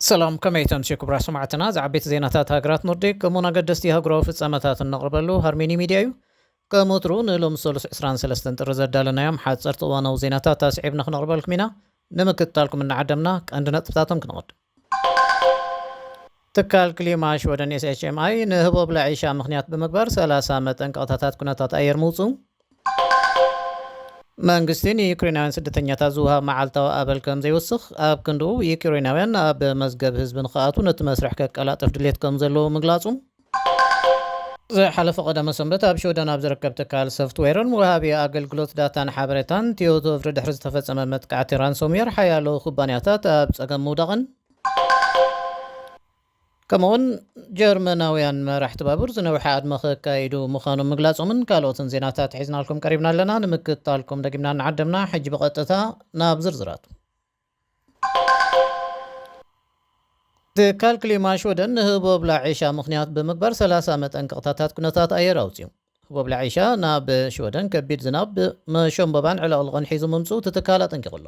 ሰላም፣ ከመይ ተምሽዩ ክቡራት ሰማዕትና? ዝዓበይቲ ዜናታት ሃገራት ኖርዲክ ከምኡን ኣገደስቲ ሃገራዊ ፍጻመታት እነቕርበሉ ሃርሜኒ ሚድያ እዩ። ከም ወትሩ ንሎም ሰሉስ ዕስራን ሰለስተን ጥሪ ዘዳለናዮም ሓጸርቲ እዋናዊ ዜናታት ኣስዒብና ክነቕርበልኩም ኢና። ንምክትታልኩም እናዓደምና ቀንዲ ነጥብታቶም ክንቕድም። ትካል ክሊማ ሽወደን ኤስኤችኤምኣይ ንህቦብላ ዒሻ ምኽንያት ብምግባር ሰላሳ መጠንቀቕታታት ኩነታት ኣየር ምውፅኡ። መንግስቲ ንዩክሬናውያን ስደተኛታት ዝወሃብ መዓልታዊ ኣበል ከም ዘይውስኽ ኣብ ክንድኡ ዩክሬናውያን ኣብ መዝገብ ህዝቢ ንክኣቱ ነቲ መስርሕ ከቀላጥፍ ድሌት ከም ዘለዎ ምግላጹ። ዝሓለፈ ቀዳመ ሰንበት ኣብ ሽወደን ኣብ ዝርከብ ትካል ሶፍትዌርን ወሃቢ ኣገልግሎት ዳታን ሓበሬታን ቲዮቶቭሪ ድሕሪ ዝተፈጸመ መጥቃዕቲ ራንሶምዌር ሓያሎ ኩባንያታት ኣብ ጸገም ምውዳቕን ከምኡውን ጀርመናውያን መራሕቲ ባቡር ዝነውሐ ኣድመ ከካይዱ ምዃኖም ምግላጾምን ካልኦትን ዜናታት ሒዝናልኩም ቀሪብና ኣለና። ንምክትታልኩም ደጊምና እናዓደምና ሕጂ ብቐጥታ ናብ ዝርዝራቱ። ትካል ክሊማ ሽወደን ንህቦብላ ዒሻ ምኽንያት ብምግባር ሰላሳ መጠንቀቕታታት ኩነታት ኣየር ኣውፅዩ። ህቦብላ ዒሻ ናብ ሽወደን ከቢድ ዝናብ፣ መሸምቦባን ዕለቕልቕን ሒዙ ምምፅኡ እቲ ትካል ኣጠንቂቑ ኣሎ።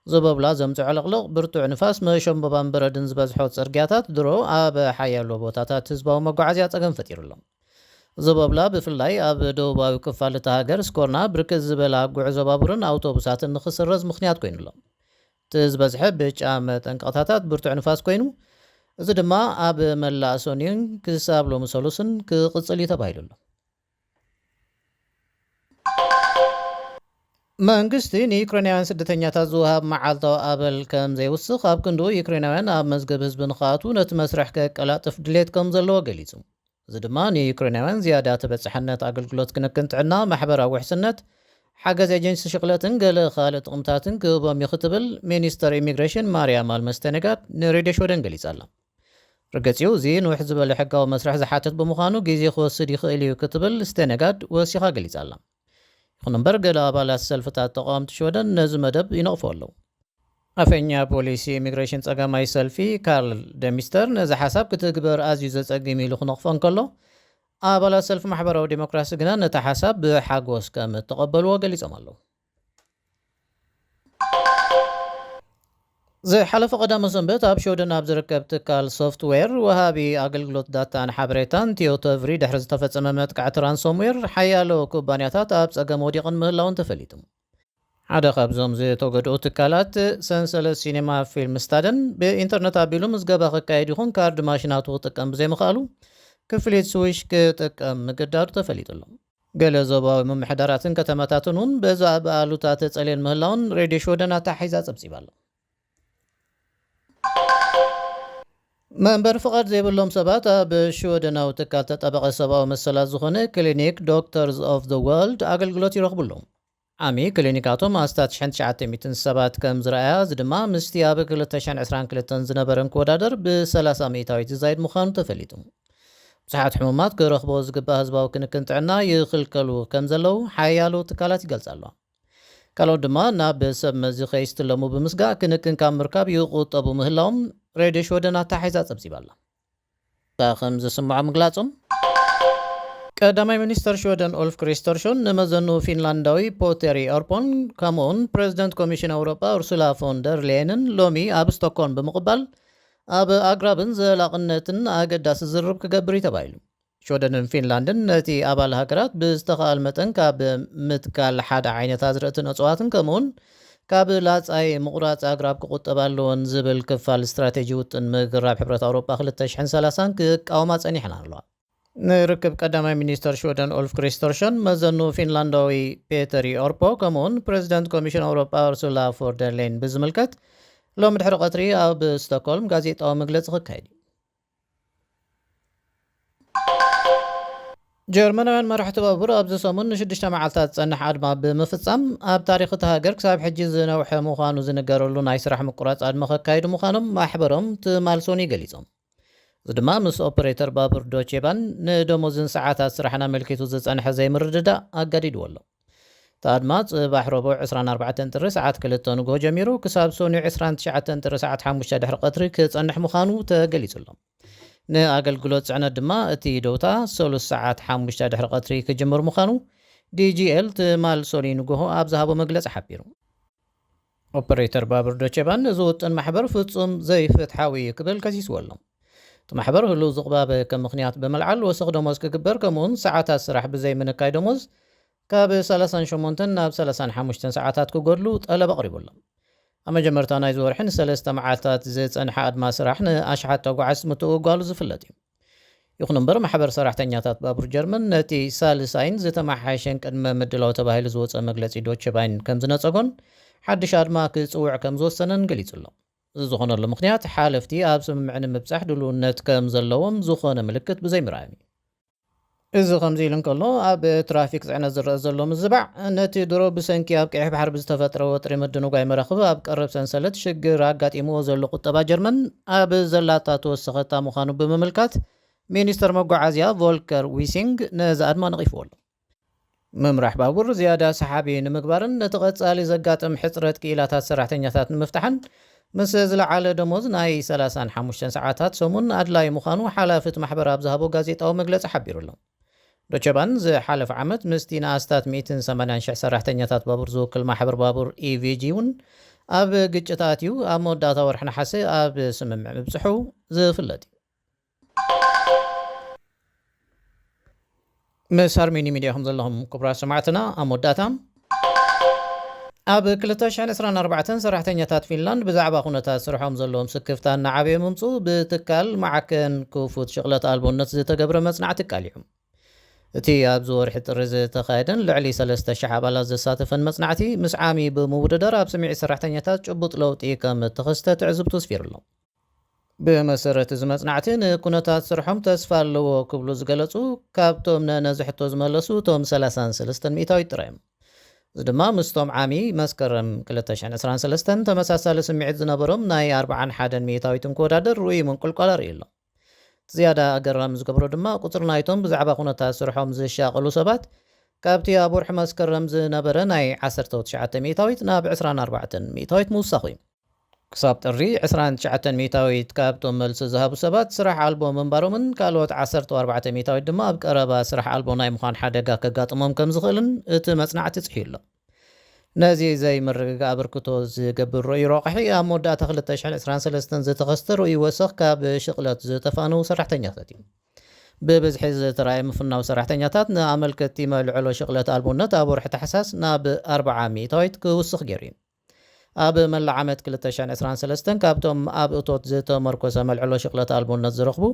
ዘበብላ ዘምፅኦ ዕልቕልቕ፣ ብርቱዕ ንፋስ፣ መሸምበባን በረድን ዝበዝሖ ፅርግያታት ድሮ ኣብ ሓያሎ ቦታታት ህዝባዊ መጓዓዝያ ፀገም ፈጢሩሎም። ዘበብላ ብፍላይ ኣብ ደቡባዊ ክፋል እታ ሃገር ስኮርና ብርክት ዝበላ ጉዕዞ ባቡርን ኣውቶቡሳትን ንክስረዝ ምኽንያት ኮይኑሎም። እቲ ዝበዝሐ ብጫ መጠንቀቕታታት ብርቱዕ ንፋስ ኮይኑ፣ እዚ ድማ ኣብ መላእ ሶኒን ክሳብ ሎሚ ሰሉስን ክቕፅል እዩ ተባሂሉ ኣሎ። መንግስቲ ንዩክሬናውያን ስደተኛታት ዝወሃብ መዓልታዊ ኣበል ከም ዘይውስኽ ኣብ ክንድኡ ዩክሬናውያን ኣብ መዝገብ ህዝቢ ንኽኣትዉ ነቲ መስርሕ ከቀላጥፍ ድሌት ከም ዘለዎ ገሊጹ። እዚ ድማ ንዩክሬናውያን ዝያዳ ተበጻሕነት ኣገልግሎት ክንክን ጥዕና፣ ማሕበራዊ ውሕስነት፣ ሓገዝ ኤጀንሲ ሽቕለትን ገለ ካልእ ጥቕምታትን ክህቦም እዩ ክትብል ሚኒስተር ኢሚግሬሽን ማርያ ማልመስተነጋድ ንሬድዮ ሽወደን ገሊጻ ኣላ። ርግጽ እዩ፣ እዚ ንውሕ ዝበለ ሕጋዊ መስርሕ ዝሓትት ብምዃኑ ግዜ ክወስድ ይኽእል እዩ ክትብል ስቴነጋድ ወሲኻ ገሊጻ ኣላ። ይኹን እምበር ገለ ኣባላት ሰልፍታት ተቓወምቲ ሽወደን ነዚ መደብ ይነቕፎ ኣለዉ። ኣፈኛ ፖሊሲ ኢሚግሬሽን ጸጋማይ ሰልፊ ካርል ደሚስተር ነዚ ሓሳብ ክትግበር ኣዝዩ ዘጸግም ኢሉ ክነቕፎ እንከሎ፣ ኣባላት ሰልፊ ማሕበራዊ ዲሞክራሲ ግና ነቲ ሓሳብ ብሓጎስ ከም እተቐበልዎ ገሊጾም ኣለዉ። ዝሓለፈ ቀዳመ ሰንበት ኣብ ሽወደን ኣብ ዝርከብ ትካል ሶፍትዌር ወሃቢ ኣገልግሎት ዳታን ሓበሬታን ቲዮቶቭሪ ድሕሪ ዝተፈጸመ መጥቃዕቲ ራንሶምዌር ሓያሎ ኩባንያታት ኣብ ጸገም ወዲቕን ምህላውን ተፈሊጡ። ሓደ ካብዞም ዝተጎድኡ ትካላት ሰንሰለት ሲኔማ ፊልም ስታደን ብኢንተርነት ኣቢሉ ምዝገባ ክካየድ ይኹን ካርድ ማሽናቱ ክጥቀም ብዘይምኽኣሉ ክፍሊት ስዊሽ ክጥቀም ምግዳዱ ተፈሊጡ ኣሎ። ገለ ዞባዊ ምምሕዳራትን ከተማታትን እውን በዚ ብኣሉታ ተጸልየን ምህላውን ሬድዮ ሽወደን ኣተሓሒዛ ጸብጺባ ኣላ። መንበሪ ፍቓድ ዘይብሎም ሰባት ኣብ ሽወደናዊ ትካል ተጣባቒ ሰብኣዊ መሰላት ዝኾነ ክሊኒክ ዶክተርስ ኦፍ ዘ ወርልድ ኣገልግሎት ይረኽቡ ኣለዉ። ዓሚ ክሊኒካቶም ኣስታት ሽሕን ትሽዓተ ሚእትን ሰባት ከም ዝረኣያ፣ እዚ ድማ ምስቲ ኣብ ክልተ ሽሕን ዕስራን ክልተን ዝነበረን ክወዳደር ብ30 ሚእታዊት ዝዛይድ ምዃኑ ተፈሊጡ። ብዙሓት ሕሙማት ክረኽቦ ዝግባእ ህዝባዊ ክንክን ጥዕና ይኽልከሉ ከም ዘለዉ ሓያሎ ትካላት ይገልጻ ኣለዋ። ካልኦት ድማ ናብ ሰብ መዚ ከይስትለሙ ብምስጋእ ክንክን ካብ ምርካብ ይቑጠቡ ምህላዎም ሬድዮ ሽወደን ኣተሓሒዛ ጸብጺባ ኣላ። ከም ዝስምዖ ምግላጾም። ቀዳማይ ሚኒስተር ሽወደን ኡልፍ ክሪስተርሾን ንመዘኑ ፊንላንዳዊ ፖተሪ ኦርፖን ከምኡውን ፕሬዚደንት ኮሚሽን ኣውሮጳ ኡርሱላ ፎን ደር ሌየንን ሎሚ ኣብ ስቶክሆልም ብምቕባል ኣብ ኣግራብን ዘላቕነትን ኣገዳሲ ዝርርብ ክገብር እዩ ተባሂሉ። ሽወደንን ፊንላንድን ነቲ ኣባል ሃገራት ብዝተኻእል መጠን ካብ ምትካል ሓደ ዓይነት ኣዝርእትን እፅዋትን ከምኡውን ካብ ላጻይ ምቑራጽ ኣግራብ ክቑጠባ ኣለወን ዝብል ክፋል ስትራቴጂ ውጥን ምግራብ ሕብረት ኣውሮጳ ክልተ ሽሕን ሰላሳን ክቃወማ ጸኒሐን ኣለዋ። ንርክብ ቀዳማይ ሚኒስተር ሽወደን ኡልፍ ክሪስተርሰን፣ መዘኑ ፊንላንዳዊ ፔተሪ ኦርፖ ከምኡውን ፕሬዚደንት ኮሚሽን ኣውሮጳ ኡርሱላ ፎርደርሌን ብዝምልከት ሎሚ ድሕሪ ቀትሪ ኣብ ስቶክሆልም ጋዜጣዊ መግለጺ ክካየድ እዩ። ጀርመናውያን መራሕቲ ባቡር ኣብዚ ሰሙን ንሽዱሽተ መዓልታት ዝጸንሕ ኣድማ ብምፍጻም ኣብ ታሪኽ እታ ሃገር ክሳብ ሕጂ ዝነውሐ ምዃኑ ዝንገረሉ ናይ ስራሕ ምቁራጽ ኣድማ ከካይዱ ምዃኖም ማሕበሮም ትማል ሶኒ ገሊጾም። እዚ ድማ ምስ ኦፐሬተር ባቡር ዶቼ ባን ንደሞዝን ሰዓታት ስራሕን ኣመልኪቱ ዝጸንሐ ዘይምርድዳእ ኣጋዲድዎ ኣሎ። እቲ ኣድማ ጽባሕ ረቡዕ ዕስራን ኣርባዕተን ጥሪ ሰዓት ክልተ ንግሆ ጀሚሩ ክሳብ ሶኒ ዕስራን ትሽዓተን ጥሪ ሰዓት ሓሙሽተ ድሕሪ ቀትሪ ክጸንሕ ምዃኑ ተገሊጹ ኣሎ። ንኣገልግሎት ጽዕነት ድማ እቲ ደውታ ሰሉስ ሰዓት ሓሙሽተ ድሕሪ ቀትሪ ክጅምር ምዃኑ ዲጂኤል ትማል ሶኒ ንግሆ ኣብ ዝሃቦ መግለጺ ሓቢሩ። ኦፐሬተር ባቡር ዶቸባን እዚ ውጥን ማሕበር ፍጹም ዘይፍትሓዊ እዩ ክብል ከሲስዎ ኣሎ። እቲ ማሕበር ህሉው ዝቕባበ ከም ምኽንያት ብምልዓል ወሰኽ ደሞዝ ክግበር፣ ከምኡውን ሰዓታት ስራሕ ብዘይምንካይ ደሞዝ ካብ ሰላሳን ሸሞንተን ናብ ሰላሳን ሓሙሽተን ሰዓታት ክጎድሉ ጠለብ ኣቕሪቡ ኣሎ። ኣብ መጀመርታ ናይዚ ወርሒ ንሰለስተ መዓልታት ዝጸንሐ ኣድማ ስራሕ ንኣሽሓት ተጓዓዝቲ ምትእጓሉ ዝፍለጥ እዩ። ይኹን እምበር፣ ማሕበር ሰራሕተኛታት ባቡር ጀርመን ነቲ ሳልሳይን ዝተመሓየሸን ቅድመ ምድላው ተባሂሉ ዝወጸ መግለጺ ዶቸ ባይን ከም ዝነጸጎን ሓድሽ ኣድማ ክጽውዕ ከም ዝወሰነን ገሊጹ ኣሎ። እዚ ዝኾነሉ ምኽንያት ሓለፍቲ ኣብ ስምምዕ ንምብጻሕ ድልውነት ከም ዘለዎም ዝኾነ ምልክት ብዘይምርኣዮም እዩ። እዚ ከምዚ ኢሉ እንከሎ፣ ኣብ ትራፊክ ጽዕነት ዝረአ ዘሎ ምዝባዕ ነቲ ድሮ ብሰንኪ ኣብ ቀይሕ ባሕሪ ብዝተፈጥረ ወጥሪ ምድንጓይ መራኽብ ኣብ ቀረብ ሰንሰለት ሽግር ኣጋጢምዎ ዘሎ ቁጠባ ጀርመን ኣብ ዘላታ ተወሰኸታ ምዃኑ ብምምልካት፣ ሚኒስተር መጓዓዝያ ቮልከር ዊሲንግ ነዚ ኣድማ ነቒፍዎ ኣሎ። ምምራሕ ባቡር ዝያዳ ሰሓቢ ንምግባርን ነቲ ቀጻሊ ዘጋጥም ሕጽረት ክኢላታት ሰራሕተኛታት ንምፍታሕን ምስ ዝለዓለ ደሞዝ ናይ ሰላሳን ሓሙሽተን ሰዓታት ሰሙን ኣድላዪ ምዃኑ ሓላፊ እቲ ማሕበር ኣብ ዝሃቦ ጋዜጣዊ መግለጺ ሓቢሩ ኣሎ። ዶቸባን ዝሓለፈ ዓመት ምስቲ ንኣስታት ሚእትን ሰማንያን ሽሕ ሰራሕተኛታት ባቡር ዝውክል ማሕበር ባቡር ኢቪጂ እውን ኣብ ግጭት ኣትዩ ኣብ መወዳእታ ወርሒ ነሓሰ ኣብ ስምምዕ ምብጽሑ ዝፍለጥ እዩ። ምስ ሃርሜኒ ሚድያ ከም ዘለኹም ክቡራት ሰማዕትና፣ ኣብ መወዳእታ ኣብ ክልተ ሽሕን ዕስራን ኣርባዕተን ሰራሕተኛታት ፊንላንድ ብዛዕባ ኩነታት ስርሖም ዘለዎም ስክፍታ እናዓበየ ምምፅኡ ብትካል ማዕከን ክፉት ሽቕለት ኣልቦነት ዝተገብረ መጽናዕቲ ኣቃሊዑ። እቲ ኣብዚ ወርሒ ጥሪ ዝተኻየደን ልዕሊ ሰለስተ ሽሕ ኣባላት ዘሳተፈን መጽናዕቲ፣ ምስ ዓሚ ብምውድዳር ኣብ ስምዒት ሰራሕተኛታት ጭቡጥ ለውጢ ከም እተኸስተ ትዕዝብቱ ኣስፊሩ ኣሎ። ብመሰረት እዚ መጽናዕቲ፣ ንኩነታት ስርሖም ተስፋ ኣለዎ ክብሉ ዝገለጹ ካብቶም ነነዚ ሕቶ ዝመለሱ እቶም ሰላሳን ሰለስተን ሚእታዊት ጥራይ እዮም። እዚ ድማ ምስቶም ዓሚ መስከረም ክልተ ሽሕን ዕስራን ሰለስተን ተመሳሳሊ ስምዒት ዝነበሮም ናይ ኣርባዓን ሓደን ሚእታዊት እንክወዳደር ርኡይ ምንቁልቋል ኣርእዩ ኣሎ። እቲ ዝያዳ ኣገራሚ ዝገብሮ ድማ፣ ቁጽሪ ናይቶም ብዛዕባ ኩነታት ስርሖም ዝሻቐሉ ሰባት ካብቲ ኣብ ወርሒ መስከረም ዝነበረ ናይ ዓሰርተ ትሽዓተ ሚእታዊት ናብ ዕስራን ኣርባዕተን ሚእታዊት ምውሳኹ እዩ። ክሳብ ጥሪ፣ ዕስራን ትሽዓተን ሚእታዊት ካብቶም መልሲ ዝሃቡ ሰባት ስራሕ ኣልቦ ምንባሮምን ካልኦት ዓሰርተ ኣርባዕተ ሚእታዊት ድማ ኣብ ቀረባ ስራሕ ኣልቦ ናይ ምዃን ሓደጋ ከጋጥሞም ከም ዝኽእልን እቲ መጽናዕቲ ጽሕዩ ኣሎ። ነዚ ዘይምርግጋእ ኣበርክቶ ዝገብር ርኡይ ረቋሒ፣ ኣብ መወዳእታ ክልተ ሽሕን ዕስራን ሰለስተን ዝተኸስተ ርኡይ ወሰኽ ካብ ሽቕለት ዝተፋነዉ ሰራሕተኛታት እዩ። ብብዝሒ ዝተራእየ ምፍናው ሰራሕተኛታት ንኣመልከትቲ መልዕሎ ሽቕለት ኣልቦነት ኣብ ወርሒ ታሕሳስ ናብ ኣርብዓ ሚእታዊት ክውስኽ ገይሩ እዩ። ኣብ መላእ ዓመት ክልተ ሽሕን ዕስራን ሰለስተን ካብቶም ኣብ እቶት ዝተመርኮሰ መልዕሎ ሽቕለት ኣልቦነት ዝረኽቡ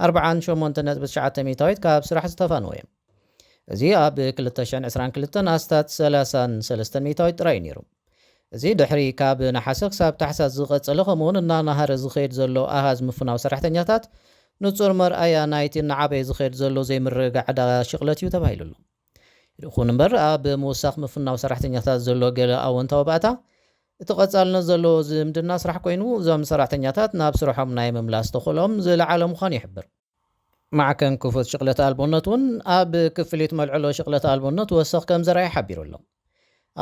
ኣርብዓን ሸሞንተ ነጥቢ ትሽዓተ ሚእታዊት ካብ ስራሕ ዝተፋነዉ እዮም። እዚ ኣብ ክልተ ሽሕን ዕስራን ክልተን ኣስታት ሰላሳን ሰለስተን ሚእታዊት ጥራይ እዩ ነይሩ። እዚ ድሕሪ ካብ ነሓሰ ክሳብ ታሕሳስ ዝቐጸለ፣ ከምኡውን እናናሃረ ዝኸይድ ዘሎ ኣሃዝ ምፍናው ሰራሕተኛታት ንጹር መርኣያ ናይቲ እናዓበየ ዝኸይድ ዘሎ ዘይምርግጋዕ ዕዳጋ ሽቕለት እዩ ተባሂሉ ኣሎ። ይኹን እምበር፣ ኣብ ምውሳኽ ምፍናው ሰራሕተኛታት ዘሎ ገለ ኣወንታዊ ባእታ፣ እቲ ቀጻልነት ዘለዎ ዝምድና ስራሕ ኮይኑ፣ እዞም ሰራሕተኛታት ናብ ስርሖም ናይ ምምላስ ተኽእሎኦም ዝለዓለ ምዃኑ ይሕብር። ማዕከን ክፉት ሽቕለት ኣልቦነት እውን ኣብ ክፍሊት መልዕሎ ሽቕለት ኣልቦነት ወሰኽ ከም ዘርኣየ ሓቢሩ ኣሎ።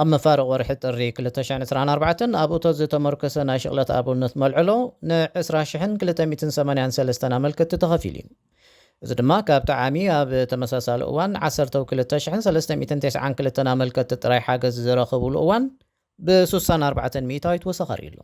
ኣብ መፋርቕ ወርሒ ጥሪ ክልተ ሽሕን ዕስራን ኣርባዕተን ኣብ እቶት ዝተመርኮሰ ናይ ሽቕለት ኣልቦነት መልዕሎ ን ዕስራ ሽሕን ክልተ ሚእትን ሰማንያን ሰለስተን ኣመልከትቲ ተኸፊሉ እዩ። እዚ ድማ ካብቲ ዓሚ ኣብ ተመሳሳሊ እዋን ዓሰርተ ክልተ ሽሕን ሰለስተ ሚእትን ተስዓን ክልተን ኣመልከትቲ ጥራይ ሓገዝ ዝረኸብሉ እዋን ብስሳን ኣርባዕተን ሚእታዊት ወሰኽ ኣርእዩ ኣሎ።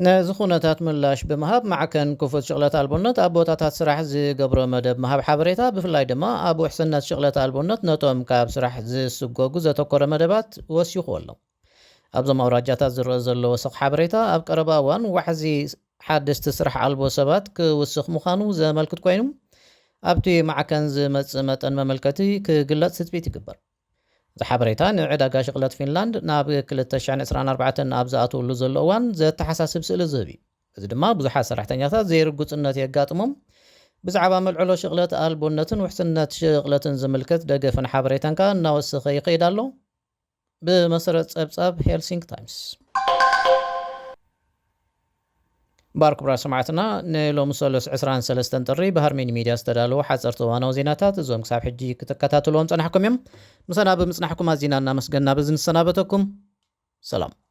ነዚ ኩነታት ምላሽ ብምሃብ፣ ማዕከን ክፉት ሽቕለት ኣልቦነት ኣብ ቦታታት ስራሕ ዝገብሮ መደብ ምሃብ ሓበሬታ፣ ብፍላይ ድማ ኣብ ውሕስነት ሽቕለት ኣልቦነት ነቶም ካብ ስራሕ ዝስጎጉ ዘተኮረ መደባት ወሲኹ ኣሎ። ኣብዞም ኣውራጃታት ዝረአ ዘሎ ወሰኽ ሓበሬታ፣ ኣብ ቀረባ እዋን ዋሕዚ ሓደስቲ ስራሕ ኣልቦ ሰባት ክውስኽ ምዃኑ ዘመልክት ኮይኑ፣ ኣብቲ ማዕከን ዝመጽእ መጠን መመልከቲ ክግለጽ ትጽቢት ይግበር። እዚ ሓበሬታ ንዕዳጋ ሽቕለት ፊንላንድ ናብ ክልተ ሽሕን ዕስራን ኣርባዕተን ኣብ ዝኣትወሉ ዘሎ እዋን ዘተሓሳስብ ስእሊ ዝህብ እዩ። እዚ ድማ ብዙሓት ሰራሕተኛታት ዘይርጉጽነት የጋጥሞም። ብዛዕባ መልዕሎ ሽቕለት ኣልቦነትን ውሕስነት ሽቕለትን ዝምልከት ደገፍን ሓበሬታን ከኣ እናወሰኸ ይኸይድ ኣሎ። ብመሰረት ጸብጻብ ሄልሲንክ ታይምስ። ባር ክቡራት ሰማዕትና፣ ንሎሚ ሰሉስ ዕስራን ሰለስተን ጥሪ ብሃርሜኒ ሚድያ ዝተዳለዉ ሓጸርቲ እዋናዊ ዜናታት እዞም ክሳብ ሕጂ ክትከታተልዎም ጸናሕኩም እዮም። ምሳና ብምጽናሕኩም ኣዚና እናመስገንና በዚ ንሰናበተኩም። ሰላም።